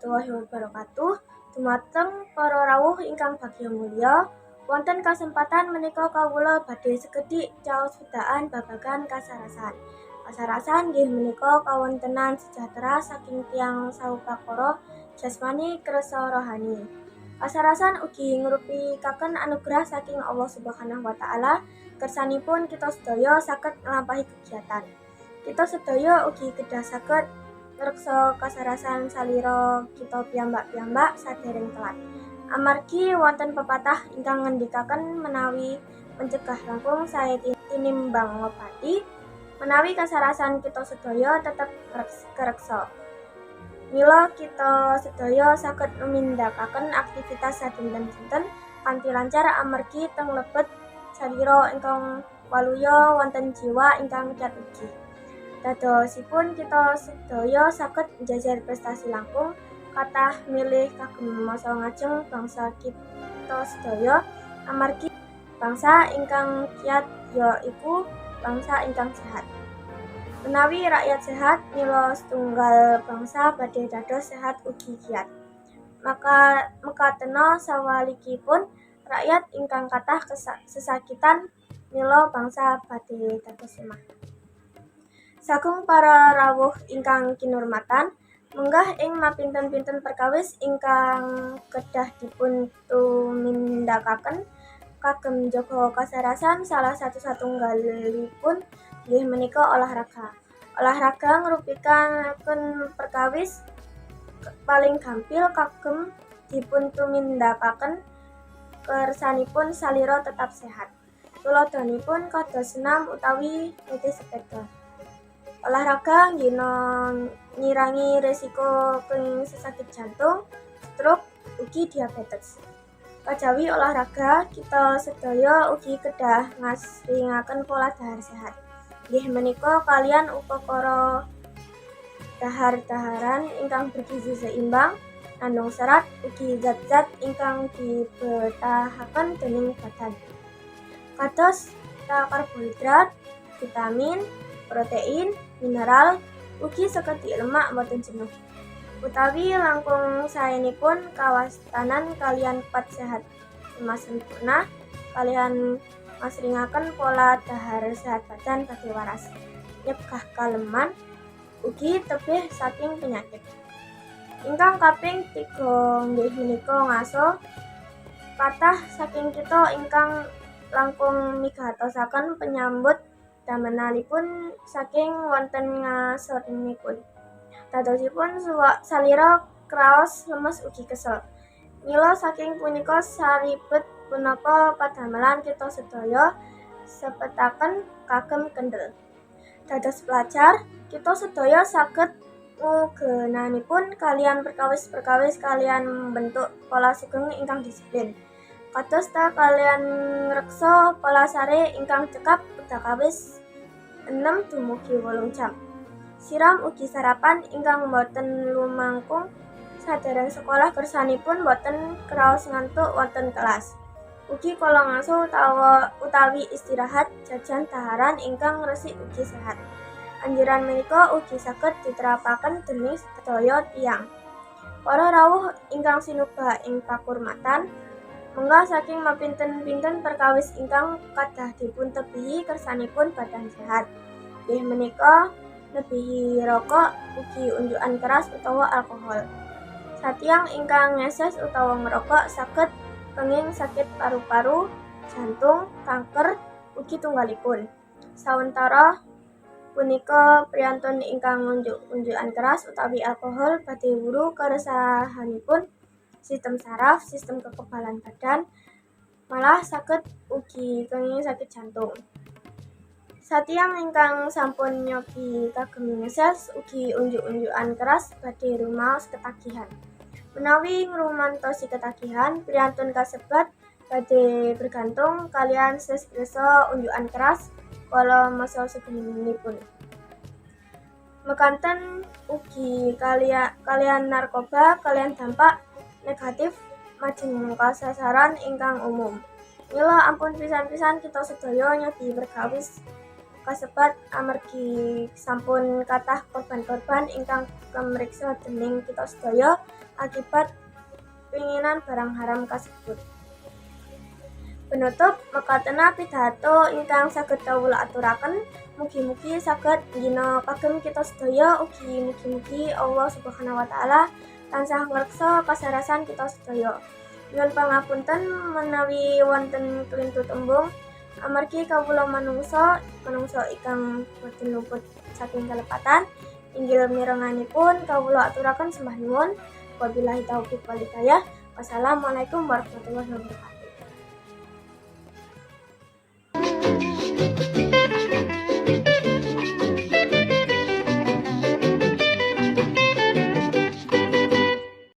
Warahmatullahi wabarakatuh. Dumateng para rawuh ingkang bagya mulya, wonten kasempatan menika kawula badhe sekedhik caos wedaan babagan kasarasan. Kasarasan nggih menika kawontenan sejahtera saking tiyang saupakara jasmani kersa rohani. Kasarasan ugi ngrupikaken anugerah saking Allah Subhanahu wa taala kersanipun kita sedaya saged nglampahi kegiatan. Kita sedaya ugi kedah saged ngreksa kasarasan salira kita piyambak-piyambak sadereng telat. Amargi wonten pepatah ingkang ngendikaken menawi mencegah langkung sae tinimbang ngobati, menawi kasarasan kita sedaya tetep kereksa. Mila kita sedaya saged numindakaken aktivitas sadinten-dinten kanthi lancar amargi teng lebet salira ingkang waluya wonten jiwa ingkang kiat ugi. Dadosipun kita sedaya saged njajar prestasi langkung kathah milih kagem masa ngajeng bangsa kita sedaya, amargi bangsa ingkang kiat ya iku bangsa ingkang sehat. Menawi rakyat sehat, mila setunggal bangsa badhe dados sehat ugi kiat. Maka mekatena sawalikipun rakyat ingkang kathah sesakitan, mila bangsa badhe dados lemah. Sagung para rawuh ingkang kinurmatan, menggah ing mapinten-pinten perkawis ingkang kedah dipun tumindakaken kagem njaga kasarasan, salah satu satunggalipun nggih menika olahraga. Olahraga ngrupikaken perkawis paling gampil kagem dipun tumindakaken kersanipun salira tetap sehat. Tuladhanipun kados senam utawi nitih sepeda. Olahraga ngirangi resiko kenging sesakit jantung, stroke, ugi diabetes. Kajawi olahraga, kita sedaya ugi kedah ngasringaken pola dahar sehat. Nggih menika kaliyan upakara dahar-daharan ingkang bergizi seimbang, ngandung serat ugi zat-zat ingkang dibetahaken dening badan. Kados ta karbohidrat, vitamin, protein, mineral, ugi sekedhik lemak boten jenuh. Utawi langkung saenipun kawastanan kaliyan pat sehat lemah sempurna kaliyan masringaken pola dahar sehat badan badhe waras, nyegah kaleman, ugi tebih saking penyakit. Ingkang kaping tiga nggih menika ngaso. Kathah saking kita ingkang langkung migatosaken penyambut damelanipun saking wonten ngasoripun. Dadosipun salira kraos lemes ugi kesel. Mila saking punika saribet punapa padamelan kita sedaya sepetaken kagem kendel. Dados pelajar, kita sedaya saged ngugenanipun kaliyan perkawis-perkawis kaliyan mbentuk pola sugeng ingkang disiplin. Kados ta kaliyan ngreksa pola sare ingkang cekap udakawis 6 dumugi 8 jam. Siram ugi sarapan ingkang boten lumangkung sadereng sekolah kersanipun boten kraos ngantuk wonten kelas. Ugi kala ngaso utawi istirahat jajan daharan ingkang resik ugi sehat. Anjuran menika ugi saged diterapaken dening sedaya tiyang. Para rawuh ingkang sinebak ing pakurmatan, menggah saking mapinten-pinten perkawis ingkang kedah dipuntebihi kersanipun badan sehat. Nggih menika nebihi rokok ugi unjukan keras utawa alkohol. Satiyang ingkang ngeses utawa ngrokok saged kenging sakit paru-paru, jantung, kanker, ugi tunggalipun. Sawentara punika priyantun ingkang ngunjuk unjukan keras utawi alkohol badhe wuru keresahanipun sistem saraf, sistem kekebalan badan, malah saged ugi kenging sakit jantung. Satiyang ingkang sampun nyobi kagem ngeses ugi unjuk-unjukan keras badhe rumaos ketagihan. Menawi ngrumantosi ketagihan, priyantun kasebat badhe bergantung kaliyan sespresa unjukan keras kala masa sugenipun. Mekanten ugi kaliyan narkoba kaliyan dampak negatif majeng kasasaran ingkang umum. Mila ampun pisan-pisan kita sedaya nyobi perkawis Kasebat amargi sampun kathah korban-korban ingkang kemriksa dening kita sedaya akibat pinginan barang haram kasebut. Penutup, mekaten pidato ingkang saged kawula aturaken. Mugi-mugi saged nggina kagem kita sedaya, ugi mugi-mugi Allah Subhanahu wa Taala tansah ngreksa kasarasan kita sedaya. Nyuwun pangapunten menawi wonten klintu tembung, amargi kawula manungsa, manungsa ingkang boten luput saking kalepatan. Inggil mirenganipun kawula aturaken sembah nuwun. Wabillahi taufiq wal hidayah. Wassalamualaikum warahmatullahi wabarakatuh.